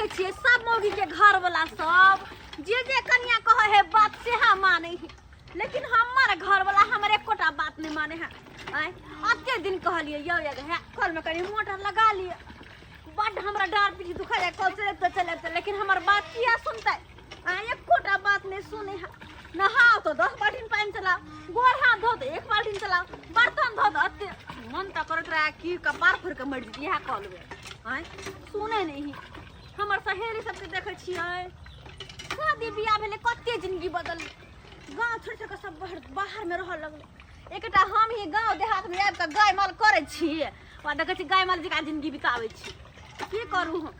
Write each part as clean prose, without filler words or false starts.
देखै छियै सब मौगी के घर वाला सब जे जे कनिया कहै है बात सेहा मानै है, लेकिन हमर घर वाला हमर एकोटा बात नहीं माने है। आय अते दिन कहलियै यौ ये हे कल में कनी मोटर लगा लिअ, बड्ड हमरा डाँड़ पीठी दुखा जाय, कल चलैत चलैत, लेकिन हमर बात किया सुनतै? आय एकोटा बात नहीं सुने है। नहाओ तो 10 बाल्टीन पानि चलाओ, गोर हाथ धो तो 1 बाल्टीन चलाओ, बर्तन धो तो अते मन तऽ करैत रहे कि कपार फोड़ि कऽ मरि जेती इएह कऽ लेबै। आँय सुनै नहि। हमर सहेली सबके देखै छियै शादी बियाह भेलै कते जिंदगी बदल, गाँव छोड़ि छोड़ि कऽ सब बाहरमे रहऽ लगलै। एकटा हम ही गाँव देहातमे आबि कऽ गाय माल करै छी आ देखै छी गाय माल जकाँ जिंदगी बिताबै छी। की करू हम,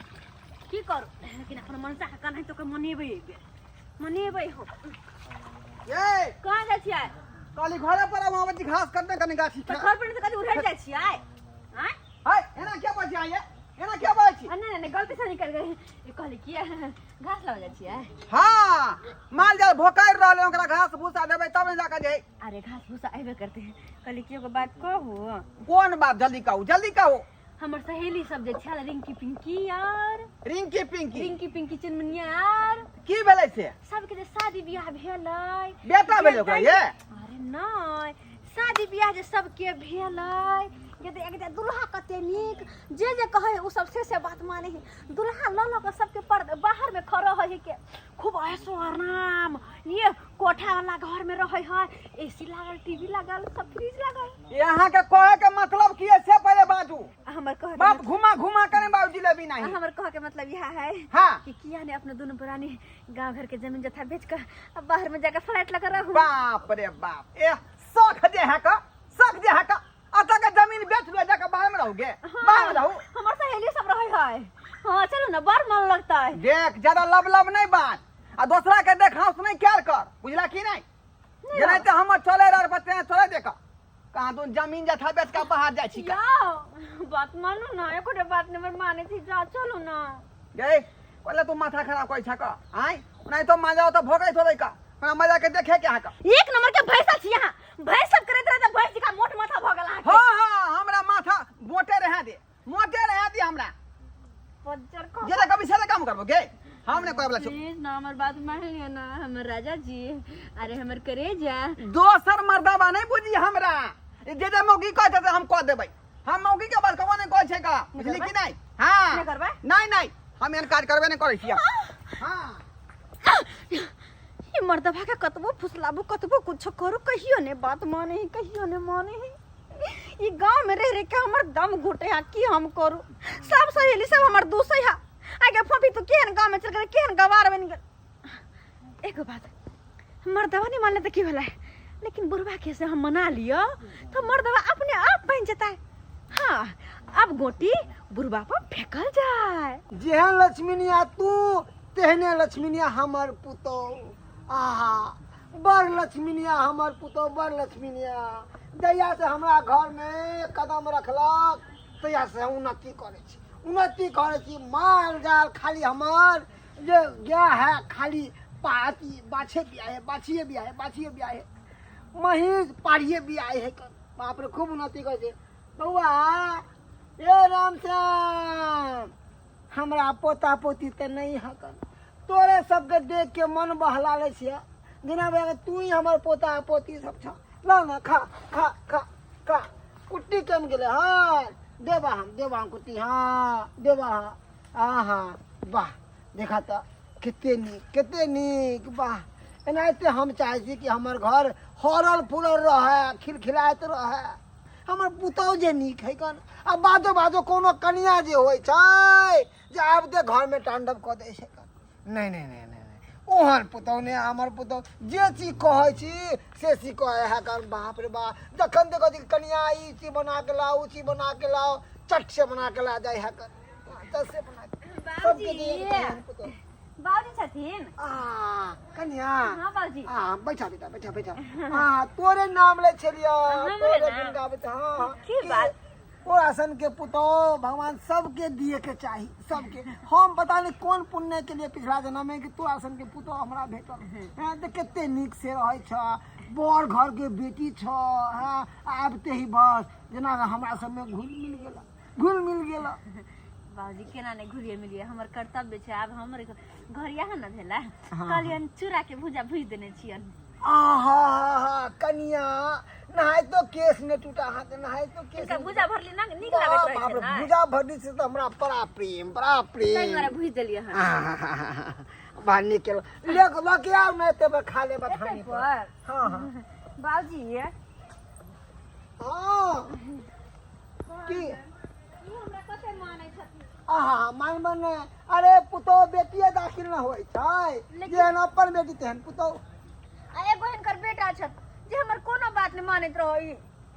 की करू? लेकिन अपन मनसाके केनाहितो कऽ मनेबै, एहि बेर मनेबै हम। ये कहाँ जाइ छियै? काली घरे पर आबू, आबै छी घास कटने कनी गाछी तऽ घर पर नहि तऽ कथी उधर जाइ छियै? आँय हाय एना क्या बाजै छी? एना क्या बाजै छी? आ, नहि नहि, गलती से निकल गई। ई कहली कि घास लाबै जाइ छियै। हाँ, माल जाल भोकारि रहल है, ओकरा घास भूसा देबै तब ने जाके जे। अरे घास भूसा अयबे करते हैं। कहली कि एगो बात कहू। कोन बात? जल्दी कहू, जल्दी कहू। हमर सहेली सब जे छल रिंकी पिंकी यार, रिंकी पिंकी, रिंकी पिंकी चुनमुनिया यार, की भेलै से? सबके जे शादी बियाह भेलै, बेटा भेलै ओकरा ये? अरे नहि, शादी बियाह जे सबके भेलै जे एक जे दुल्हा कते नीक, जे जे कहै ओ सब से से बात माने है। दुल्हा लऽ लऽ कऽ सबके पर बाहर में खड़ा है के खूब ऐसो आराम, ये कोठा वाला घर में रहे है, एसी लागल, टीवी लागल, सब फ्रिज लागल। ये अहाँ के कहे के मतलब की है से पहले बाजू। हमर कहे के बाप घुमा घुमा करे बाबू जिलेबी नहीं। हमर कहे के मतलब यह है हाँ कि किया ने अपने दोनों पुरानी गांव घर के जमीन जथा बेच कर अब बाहर में जाकर फ्लैट लगा रहू। बाप रे बाप, ए शौक जे है का, शौक जे है का, अतः के जमीन बेच लो जाकर बाहर में रहोगे। हाँ, बाहर में रहो। हमार सहेली सब रहे है। हाँ चलो ना, बड़ मन लगता है। देख ज्यादा लब लब नहीं बात आ दूसरा के देख हाउस नहीं क्या कर, बुझला की नहीं? जेना ते हमर चले रह बच्चे चले देख कहाँ तू जमीन जथा बेच के बाहर जाइ छी का। जाओ बात मानू ना, एकोटा बात नहीं माने छी, जा चलू ना। गे पहले तू माथा खराब करै छ का, आय नहीं तो मजा तो भोगै थोड़े का, हमरा मजा के देखे के अहाँ का। एक नंबर के भैंसा छी यहाँ, भैंस सब करैत रहै तऽ भैंस जकाँ मोट माथा भऽ गेल अहाँके। हाँ हाँ, हमरा माथा मोटे रहे दे, मोटे रहे दे हमरा। पज्जर खा। जे कभी से काम करबो गे, हम ने कोई वाला छौ। प्लीज ना हमर बात मान लियो ना हमर राजा जी, अरे हमर करेजा। दोसर मर्दाबा नहीं बुझी हमरा, जे जे मौगी कहते से हम कह देबै, हम मौगी के बात कबो नहीं कहै छै का, बुझली की नहीं? हाँ नहीं करबै? नहीं नहीं, हम एहन काज करबे नहीं करै छियै। हाँ ई मर्दबा के कतबो फुसलाबू कतबो कुछ करू कहियो ने बात माने है, कहियो ने माने है। ई गांव में रह रह के हमर दम घुटे है, की हम करू? सब सहेली सब हमर दोस्त है। आगे फफी तो केहन गांव में चल गेल, केहन गवार बन गेल। एगो बात मर्दबा नहीं मानले तो की भेलै, लेकिन बुढ़वा के से हम मना लियो तो मर्दबा अपने आप बन जेतै। हाँ अब गोटी बुढ़वा पर फेंकल जाए। जेहन लक्ष्मीनिया तू तेहने लक्ष्मीनिया हमर पुतोह। आहा बड़ लक्ष्मीनिया हमर पुतोह, बड़ लक्ष्मीनिया। जहिया से हमरा घर में कदम रखलक तहिया से उन्नति करै छी, उन्नति करै छी। माल जाल खाली हमर जे गाय है खाली पाती बाछे बियाहे, बाछिए बियाहे, बाछिए बियाहे, महींस पाड़िए बियाहे है। बाप रे खूब उन्नति करै छै। बौआ ए रामश्याम, हमरा पोता पोती तऽ नहि हकन, तोरे सबके देख के मन बहला लै छियै, जेना भैया तू ही हमर पोता पोती सब छ। ला ना खा खा खा खा, कुट्टी कम गेलै। हाँ देबा हम, देबा हम कुट्टी, हाँ देबा। हाँ आहा वाह, देखा तऽ कते नीक, कते नीक, वाह। एनाहिते हम चाहै छी कि हमर घर हरल फूलल रहै, खिलखिलाइत रहै, हमर पुतहु जे नीक है कन। आ बाजो बाजो कोनो कनिया जे होइ छै जे आबिते घरमे तांडव कऽ दै छै कन। नहि नहि नहि नहि नहि, ओहन पुतहु नहि, हमर पुतहु जे चीज कहै छी से चीज कहै है कन। बाप रे बाप, जखन देखै छी कनिया ई चीज बना के लाओ, ओ चीज बना के लाओ, चट से बना के ला जाइ है कन, चट से बना के। सबके दिए के तेहन पुतहु। बाबूजी छथिन? आ कनिया। हाँ बाबूजी। आ बैठा बेटा, बैठा बैठा। आ तोरे नाम लै छलियो, हमरे तोरे नाम? गुण गाबैत। हाँ, हाँ। की बात? तोरा सन के पुतोह भगवान सबके दिए के चाही, सबके। हम पता नहीं कोन पुण्य के लिए पिछला जन्म में कि तोरा सन के पुतोह हमरा भेटल। हाँ, तऽ कते नीक से रहै छ, बड़ घर के बेटी छ। हाँ, आबिते ही बस जेना हमरा सबमे घुल मिल गेल, घुल मिल गेल। बाबूजी केना नहि घुरिए मिलिए, हमर कर्तव्य छै। आब हमर घर यहाँ न भेलै। कहलियन चूड़ा के भूजा भूजि देने छियन। आहा हा कनिया, नहाय तो केस ने टूटा अहाँके, नहाय तो केस हिनका ने भूजा भरली ना नीक टूटा। लागैत रहै बाप छै रे, ने। भूजा भरली से तऽ हमरा बड़ा प्रेम, बड़ा ताहि प्रेम। दुआरे भूजि देलियै हन। आहा, बा नीक केलहुँ। ले लऽ के आउ ने, एते पर खा लेब एते थानी पर। पर? हाँ हाँ। बाबूजी। हाँ, की? ई हमरा कते मानै छथिन। आहा, मानबन ने। अरे पुतोह बेटिए दाखिल न होइ छै। लेकिन- जेहन अपन बेटी तेहन पुतोह। आ एगो हिनकर बेटा छथि जे हमर कोनो बात नहि मानैत रहै।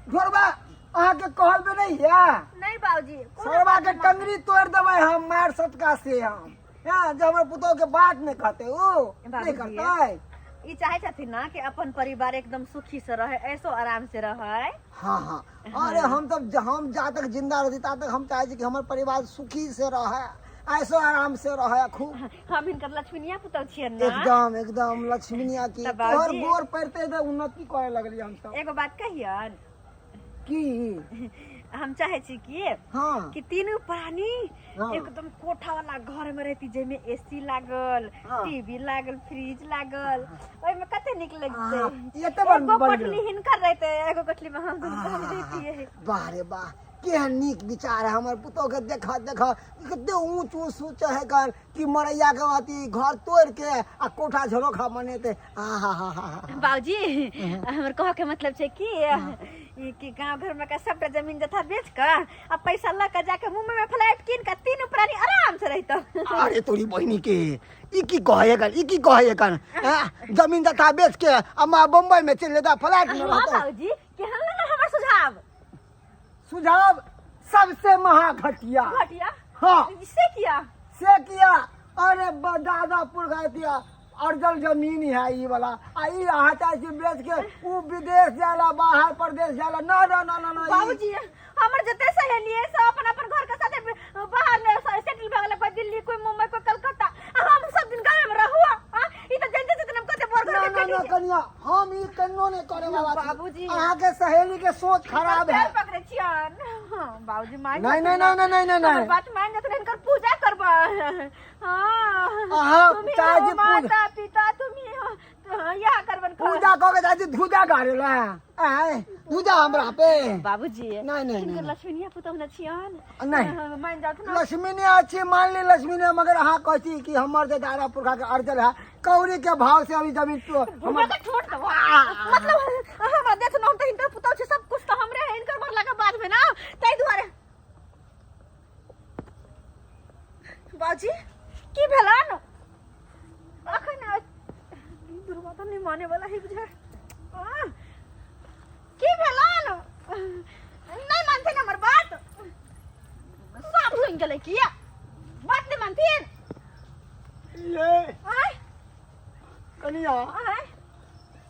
ढोरबा अहाँके कहल बे नहीं है? नहीं बाबूजी, कोनो सरवा बात के नहि मानैत। टंगरी तोड़ देबै हम मार सटका से हम। हाँ, जब हमर पुतोह के बात नहीं कहते ओ नहीं बाबूजी। करतै। ई चाहे छथिन ना कि अपन परिवार एकदम सुखी से रहे, ऐसो आराम से रहे। हाँ हाँ, अरे हम तब हम जा तक जिंदा रहती ता तक हम चाहे छी कि हमर परिवार सुखी से रहे, ऐसो आराम से रहे खूब। हम हिनकर लक्ष्मीनिया पुतौ छियन ना। एकदम एकदम लक्ष्मीनिया की। तऽ बाबूजी- तोहर गोर पड़ते तऽ उन्नति करे लगली हम सब। एगो बात कहियन? की? हम चाहे छी कि कि तीनू प्राणी एकदम कोठा वाला घर में रहती, जाहिमे एसी लागल, टीवी लागल, फ्रिज लागल, ओहिमे कते नीक लगतै। हाँ, ई एते बड़- एगो बड़ कोठली हिनकर रहते, एगो कोठली में हम दुनू प्राणी रहतियै। वाह रे वाह, केहन नीक विचार है हमर पुतोह के। देख देख, कते ऊंच ऊंच सोच है कर कि मरैया के अथी घर तोड़ के आ कोठा झरोखा बनेते। आ हा हा हा हा। बाबूजी, हमर कह के मतलब छै कि ई कि गांव घर में का सबटा जमीन जथा बेच के आ पैसा ल के जाके मुंबई में फ्लैट कीन के तीनू प्राणी आराम से रहितो। अरे तोरी बहिनी के, ई की कहे कर, ई की कहे कर? हैं? जमीन जथा बेच के आ माँ बम्बई में चलि जेता, फ्लैट में हाँ। रहतौ। बाबूजी, केहन लगल हमर सुझाव? सुझाव सबसे महा घटिया। घटिया? हाँ। से किया? से किया? अरे दादा पुरखा दिया अर्जल जमीन है ई वाला, आ ई अहाँ चाहे छी बेच के ऊ विदेश जाला, बाहर प्रदेश जाला। ना ना ना ना ना, बाबूजी, हमर जते सहेली है सब अपन अपन घर के साथे बाहर में सेटल भऽ गेलै, कोई दिल्ली, कोई मुंबई, कोई कलकत्ता, आ हम सब दिन गाँव में रहू। आ ई त जनते छथिन हम कते बड़ घर ना के ना बेटी ना छी। कनिया, हम ई कन्नो नहीं करे वाला छी। बाबूजी। अहाँ के सहेली के सोच खराब है। पैर पकड़े छियन। हाँ, बाबूजी मान नहीं, जाथिन नहीं, ना। नहीं, नहीं, नहीं, नहीं। हमर बात मान जाथिन, हिनकर पूजा करबै। हाँ। अहाँ तुम ही चाहे हो जी पूजा- माता पिता तुम ही हो, तो हाँ, यह करबन कर। पूजा कऽ के जाइ छी धूजा गाड़े ला, आय धूजा हमरा पे। बाबूजी। नहीं, नहीं, हिनकर नहीं। लक्ष्मीनिया पुतहु न छियन। नहीं। हाँ, मान जाथिन ना। लक्ष्मी ने अच्छी मान ली लक्ष्मी ने, मगर अहाँ कहै छी कि हमर जे दादा पुरखा के अर्जल है कौड़ी के भाव से अभी जमीन तो हमरा हमर के छोड़ दो। मतलब हमरा देख न, हम त हिनकर पुतहु छी, सब कुछ त हमरे है हिनकर मरला के बाद में ना, ताहि दुआरे। बाजी, की भेलन अखन? दुर्गा तऽ नहि माने वाला है बुझा। की भेलन? नहि मानथिन हमर बात? सब सुनि गेलै किया बात नहि मानथिन? ये आय। कनिया। आय।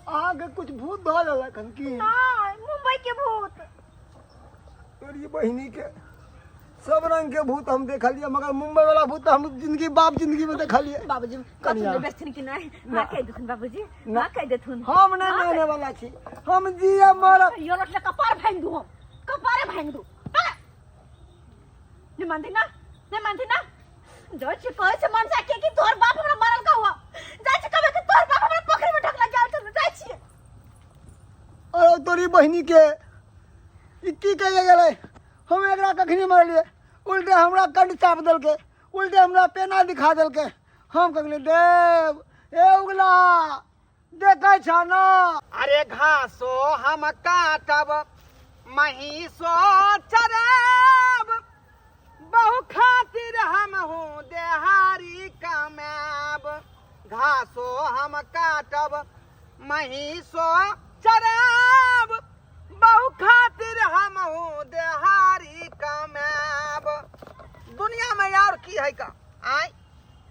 अहाँके कुछ भूत धऽ लेलक हन की? नहि, मुंबई के भूत। तोरी बहिनी के, सब रंग के भूत हम देखलिए, मगर मुंबई वाला भूत हम जिंदगी बाप जिंदगी में देखलिए। बाबूजी, कनिया। कथी बेचथिन कि नहि? हाँ, कहि देथुन बाबूजी। ना। हाँ, कहि देथुन। हम नहीं माने वाला छी, हम जिए मरब। यो लटले कपार भांग दू, हम कपारे भांग दू। नहीं मानती ना, नहीं मानती ना। जाइ छी कहै छै मनसा के कि तोहर बाप हमरा मारल का हुआ। जाइ छी कहबै कि तोहर बाप हमरा पोखरि में ढकला गेल छल। जाइ छी। अरे तोरी बहिनी के, ई की कहिए गेलै? हम एकरा कखनी मारलियै? उल्टे हमरा कंठ चाप देलकै, उल्टे हमरा पेना दिखा देलकै। हम कखनी देव हे उगला देखै छ न। अरे घासो हम काटब, महीसो चराब, बहु खातिर हम हूँ देहारी कमाब। घासो हम काटब, महीसो चराब, बहु खातिर हम हूँ देहारी कमाब। दुनिया में यार की है का आय,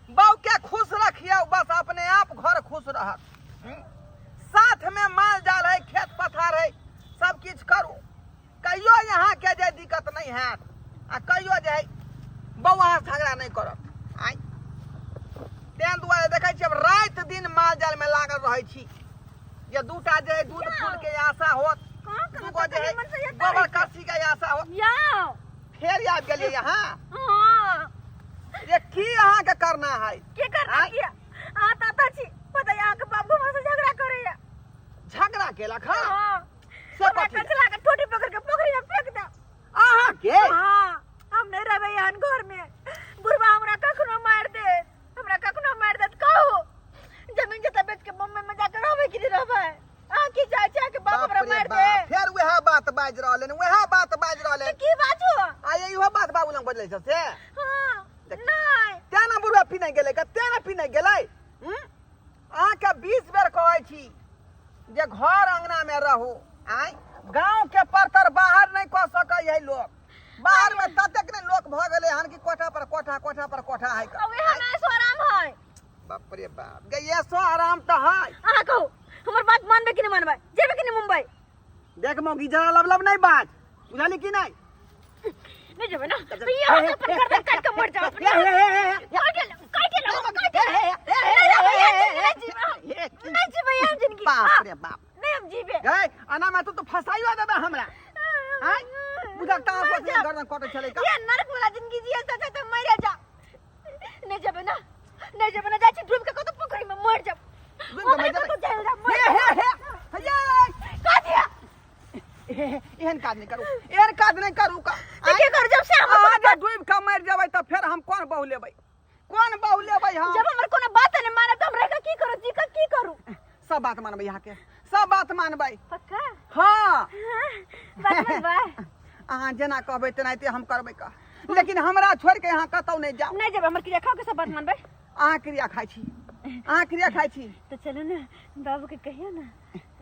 बहु के खुश रखियो, बस अपने आप घर खुश रहत। साथ में माल जाल है, खेत पथार है, सब किछु करू, कहियो यहाँ के जे दिक्कत नहीं हैत, आ कहियो जे है बहु अहाँ झगड़ा नहीं करत। आय तें दुआरे देखै छी अब राति दिन माल जाल में लागल रहै छी जे दूटा जे है दूध फूल के आशा होत, कहाँ कहाँ दूगो जे है तक मन से गोबर करसी के आशा होत। याओ। फेर आबि गेलियै यहाँ? हाँ। रे की अहाँके करना है? की करना? आँय? किया अहाँ ताता छी, पता है अहाँके बाबू हमरा से झगड़ा करैया। झगड़ा केलक? हँ। हाँ। से हमरा कथी? कचला के ठोटी पकड़ के पोखरी में फेंक दे। अहाँके? हाँ, हम नहीं रहबै एहन घर में। बुढ़वा हमरा कखनो मारि देत, हमरा कखनो मारि देत। कहू, जमीन जता बेच के बम्बई में जाके रहबै कि नहीं रहबै? अहाँ की चाहै छी, अहाँके बाप बाप हमरा रे मारि बाप, देत? फेर वएह बात बाजि रहल हन, वएह बात बाजि रहल तऽ हन। की बाजू? आ इहो बात बाबू लग बजलै छ से? हाँ। देख। नहीं। तें ने बुढ़वा पीने गेलै का, तें ने पीने गेलै। अहाँके 20 बेर कहै छी जे घर अंगना में रहू, आँय, गाँव के परतर बाहर नहीं कऽ सकै है लोक। बाहर में ततेक ने लोक भऽ गेलै हन कि कोठा पर कोठा, कोठा पर कोठा है का। अब वएह में ऐसो आराम है। बाप रे बाप, गे ऐसो आराम तऽ है। अहाँ कहू, हमर बात मानबै कि नहि मानबै? जेबै कि नहि मुंबई? देख मौगी, जरा लब लब नहीं बाज, बुझली कि नहीं? नहीं जेबै ना तो ये हम अपन गर्दन काट के मर जाओ अपने। काट ले, काट ले, काट ले। नहीं रहबै हम जिंदगी, नहीं जीबै हम। नहीं जीबै हम जिंदगी। बाप रे बाप। नहीं हम जीबे। गए अना में तू तो फसाइयो देबे हमरा। आँय, बुझक ता मर अपन जाब। गर्दन कटै छलै का। ये नरक वाला जिंदगी जिए से अच्छा तो मरे जा। नहीं जेबै ना, नहीं जेबै ना, जाइ छी डूब के कतौ पोखरि में मर जाब। डूब के मरि ओकरे जेबै। कतौ चलि जाब, मर हे हे जाब। हे हे ये। कह दिया। हे, हे, एहन काज नहीं करू, एहन काज नहीं करू का। तऽ की करू जब से हमर अहाँ कोनो जे डूबि कऽ मरि जेबै तऽ फेर हम कोन बहु लेबै, कोन बहु लेबै हम? जब हमर कोनो बात नहि मानब तऽ हम रहि कऽ की करू, जी कऽ की करू? सब बात मानबै अहाँके, सब बात मानबै। पक्का? हाँ। हाँ, बात मानबै। अहाँ जेना कहबै तेनाहिते हम करबै का, लेकिन हमरा छोड़ि के अहाँ कतौ नहि जाउ। नहि जेबै, हमर क्रिया खाओ के सब बात मानबै। अहाँ क्रिया खाइ छी, अहाँ क्रिया खाइ छी। तऽ चलू ने, बाबू के कहियौ ने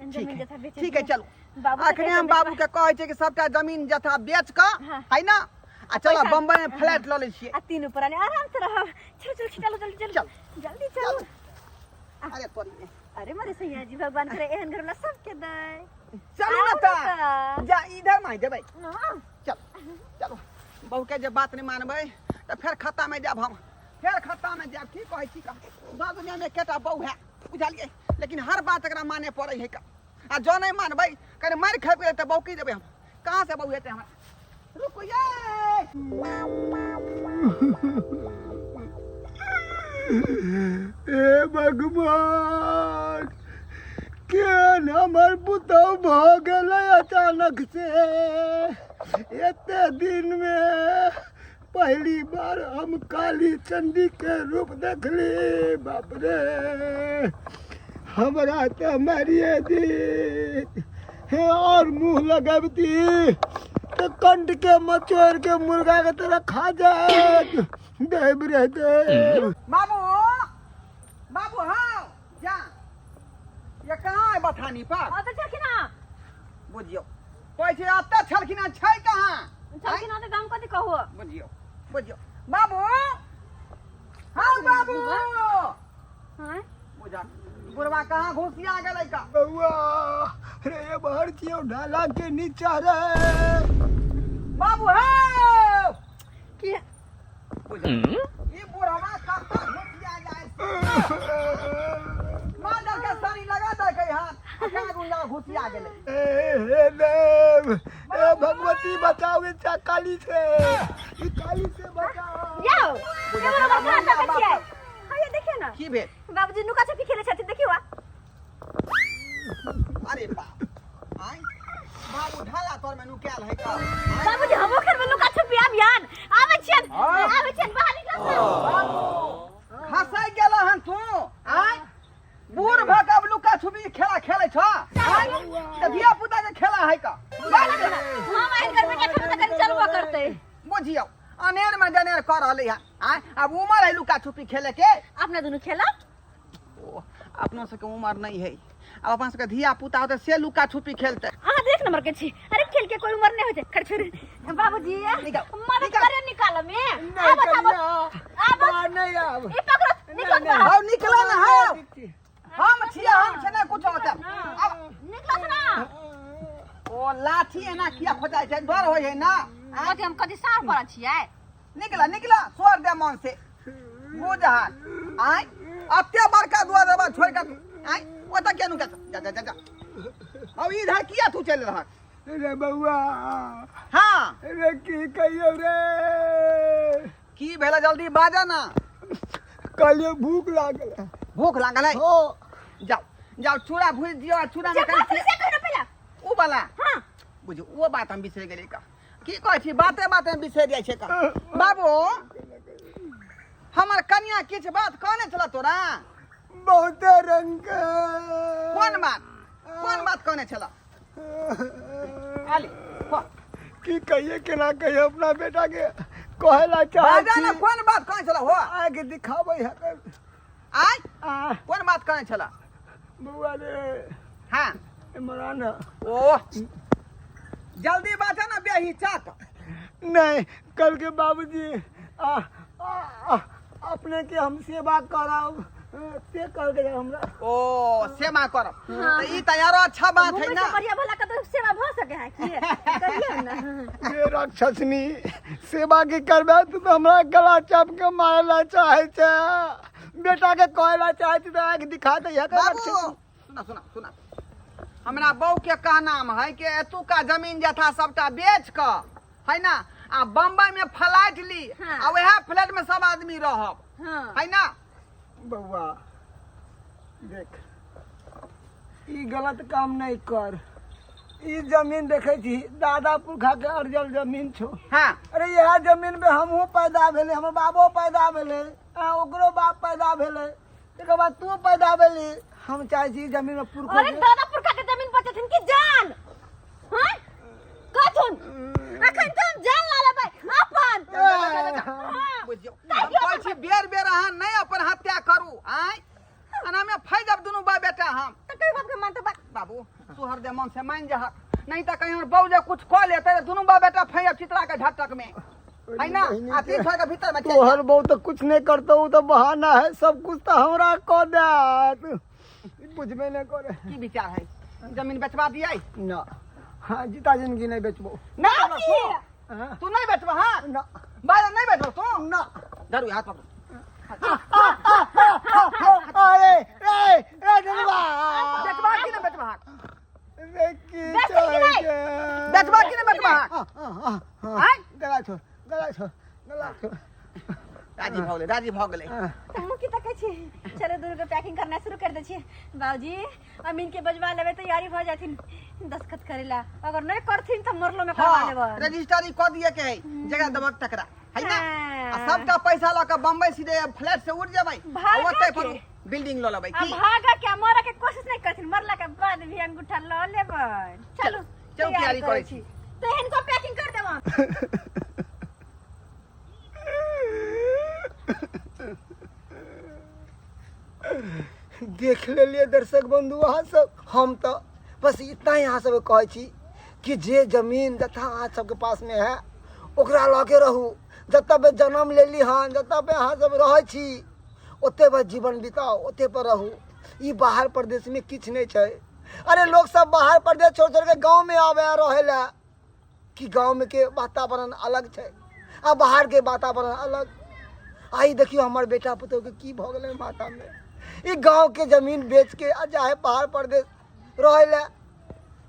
ठीक जमीन है, जथा बेच। ठीक है, चलू। बाबू से अखने कहियौ हम बेचबा। बाबू के कहै छियै कि सबटा जमीन जथा बेच कऽ हाँ। है ना, आ चलो पैसा- बम्बई में फ्लैट लऽ लै छियै। आ तीनू प्राणी आराम से रहब। चलो चलो, चलो जल्दी चलो। चल। जल्दी चलो। अरे तोरी। अरे मरे सैया जी, भगवान करे एहन घर वाला सबके दै। चलू ने आउ तऽ। ने। जा इधर माइ देबै। तऽ। चल चलो, बहू के जे बात नहीं मानबै तऽ फेर खत्ता में जाब हम, फेर खत्ता में जाब। की कहै छी का, सब दुनिया में एकेटा बहू है, बुझलियै? लेकिन हर बात एकरा माने पड़ै है का, आ जँ नहीं मानबै कनि मारि खाबि गेलै तऽ बहू की देबै हम? कहाँ से बहू हेतै हमरा? रुकू ये। हे भगवान, केहन हमर पुतहु भऽ गेलै अचानक से। एते दिनमे पहली बार हम काली चंडी के रूप देखली। बाप रे, हमरा तऽ मारिए दी हे, और मुँह लगबती तऽ कंठ के मचोड़ के मुर्गा के तरह खा जायत। देव रे देव। बाबू, बाबू, हाँ जा, ये कहाँ है बथानी पर? और तऽ छलखिन हँ। बुझियौ, कहै छै एतऽ छलखिन हँ, छै कहाँ? छलखिन हँ तऽ हम कथी कहू? बुझियौ, बुझियौ बाबू, हाँ बाबू। हाँ। बुझा बुढ़वा कहाँ घुसिया गेलै का? बउआ रे, ये बाहर छियौ ढाला के नीचा रे। बाबू हौ। की? बुझा ई बुढ़वा कतऽ घुसिया जाइ? मार डर के साड़ी लगा दे के हाथ कहाँ घुसिया गेलै? ए हे देव, ए भगवती, बचाओ इच्छा काली से, ई काली से बचाओ। यौ, ये बड़ा बड़का तकै छियै। हाँ, ये देखियौ ने। की भेल? बाबूजी नुका छुपी खेलै छथिन, देखियौ आ। अरे बाप, आँय, बाबू ढाला तर में नुकायल है का? बाबूजी, हमो खेलबै नुका छुपी। आबियन, आबै छियन। हाँ। आबै छियन, बाहर निकल। खसाइ गेल हन तू? आँय, बूढ़ भऽ के अब लुका छुपी खेला खेलै छ? आँय, तऽ धिया पुता के खेला है का? हम आइन कर बेटा खेलबै तऽ कनि चलबो करतै। बुझियौ, अनेर में जनेर कऽ रहलै हन। आँय, आब उमर है लुका छुपी खेले के? अपना दुनू खेलब। ओ, अपनो सबके उमर नहीं है, अब अपन सबके धिया पुता होतै से लुका छुपी खेलतै। अहाँ देख नंबर के छी। अरे, खेल के कोई उम्र नहीं होते। खड़ छोड़ बाबूजी। निकाल, मदद निकाल। करे निकाल में। नहीं आब आब। कनिया, आब। बाहर नहीं आब। ई पकड़ो, निकलो नहीं, बाहर। हौ, निकल ना हौ, हम छियै, हम छियै, नहि कुछ होतै अब। निकलो ना। ओ लाठी एना किया खोजाइ छै? डर होइ है ना? आँय? कथी हम कथी सार पड़ल छियै? निकला निकला, छोड़ दे मन से बुझाल। आँय, अते बड़का दुआर दरबार छोड़ के आँय ओतऽ किया नुका? जा जा जा जा, अब इधर किया तू चलि रहल? रे बउआ। हाँ। रे, की कहियौ रे? की भेला जल्दी बाजा ना। कहलिए भूख लागल है। भूख लागल है? हो। जाओ जाओ चूड़ा भूज दियो आ चूड़ा जे में बात कनि से कहियो पहला। ओ वाला। हां। बुझू ओ बात हम बिसरि गेलियै का। की कहै छी बाते बाते में बिसरि जाइ छै का। बाबू हमर कनिया किछु बात कहने छला तोरा? बहुते रंग के। कोन बात? कोन बात कहने छला? आली की कहिए केना कहिए अपना बेटा के कहे ला चाहे बाजा ना छी। कोन बात कहने छला हो? आके दिखाबै है। आय आ कोन बात कहने छला? बउआ रे। हाँ। इमरान ना। ओ जल्दी बाजा ना बेही चाक। नहीं कल के बाबूजी आ, आ, आ, अपने के हम सेवा करब से कल के हमरा। ओ सेवा करब। हाँ। त ई त यारो अच्छा बात है घूमै ना। से बढ़िया भला कतौ सेवा भ सके है की? कहियौ ना। ये राक्षसनी सेवा की करबे तू तो हमरा गला चाप के मारे ला चाहे छे। बेटा के कहे ला चाहे छी तो आँख दिखा दे है बाबू सुना सुना सुना, हमरा बहू के कहनाम है कि एतुका जमीन जथा सबटा बेच क है ना आ बम्बई में फ्लैट ली। हाँ। आ वएह फ्लैट में सब आदमी रहब। हाँ। है ना? बउआ देख ई गलत काम नहीं कर। ई जमीन देखे छी दादा पुरखा के अर्जल जमीन छो। हाँ। अरे यह जमीन पे हमहूँ पैदा भेले, हमर बाबो पैदा भेले, ओकरो बाप पैदा भेले, तकर बाद तू पैदा भेली। हम चाहे छी जमीन में पुरखो अरे के- दादा पुरखा के जमीन बचेथिन कि जान? हाँ? कथुन? अखन तो हम जान ला लेबै अपन। हाँ। बुझियौ हम कहै छी बेर बेर अहाँ नहीं अपन हत्या करू। आँय एना में फैजब दुनू बा बेटा हम। तऽ कहियो बाप के मानतौ बा। बाबू तू हरदम मन से मान जाहक, नहीं तो कहीं और बहू जे कुछ कह लेते तो दुनू बा बेटा फैजब चितरा के झटक में है ना। आ तीन छोड़ के भीतर में चल तोहर बहू तो कुछ नहीं करता, वो तो बहाना है, सब कुछ तो हमरा कह देत। बुझबे नहीं करे। की विचार है? जमीन बेचवा दियै? ना। हाँ जीता जिंदगी नहीं बेचबो। नहीं बेचबो तू? हाँ। तू नहीं बेचबो? हाँ। ना। बाजा नहीं बेचबो तू? ना। धरू हाथ पकड़ो। अरे ए ए धनवा। बेचबा की नहीं बेचबा? रे की बेचबी कि नहीं? चाहिए? बेचबा की नहीं बेचबा? हाँ, हाँ, हाँ, हाँ। आँय? गला छोड़, गला छोड़, गला छोड़। राजी भऽ गेलै, राजी भऽ गेलै। हाँ। तऽ हम की तकै छी? चलो दुनू के पैकिंग करना शुरू कर दै छियै। बाबूजी अमीन के बजवा लेबै, तैयारी भऽ जाथिन दस्तखत करेला। अगर नहीं करथिन तऽ मरलो में करवा हाँ, लेबै। रजिस्ट्री कऽ दिए के है जगह दबक तकरा है ना। हाँ। आ सबटा पैसा लऽ के बम्बई सीधे फ्लैट से उड़ जेबै आ भागा ओतै के। पर बिल्डिंग लऽ लेबै। आ की भागा के मरे के कोशिश नहीं करथिन, मरला के बाद भी अंगूठा लऽ लेबै। चलू चलू, तैयारी करै छी। तो हिनको पैकिंग कर देबो। देख लेलिए दर्शक बंधु अहाँ सब, हम तो बस इतना ही अहाँ सबके कहै छी कि जे जमीन जथा अहाँ सबके पास में है ओकरा लऽ के रहू। जतऽ पे जन्म लेली हन, जतऽ पे अहाँ सब रहै छी ओते पर जीवन बिताउ, ओते पर रहू। ई बाहर प्रदेश में किछु नहीं छै। अरे लोग सब बाहर प्रदेश छोड़ छोड़ के गाँव में आवे है रहे ला कि गाँव में के वातावरण अलग छै आ बाहर के वातावरण अलग। आई देखियो हमर बेटा पुतोह के की भऽ गेलै माथा में। ई गाँव के जमीन बेच के आ जाहे बाहर प्रदेश रहे ला।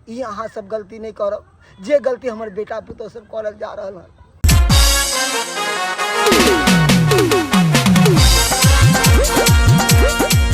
ई अहाँ सब गलती नहीं करब जे गलती हमर बेटा पुतोह सब करल जा रहल हन।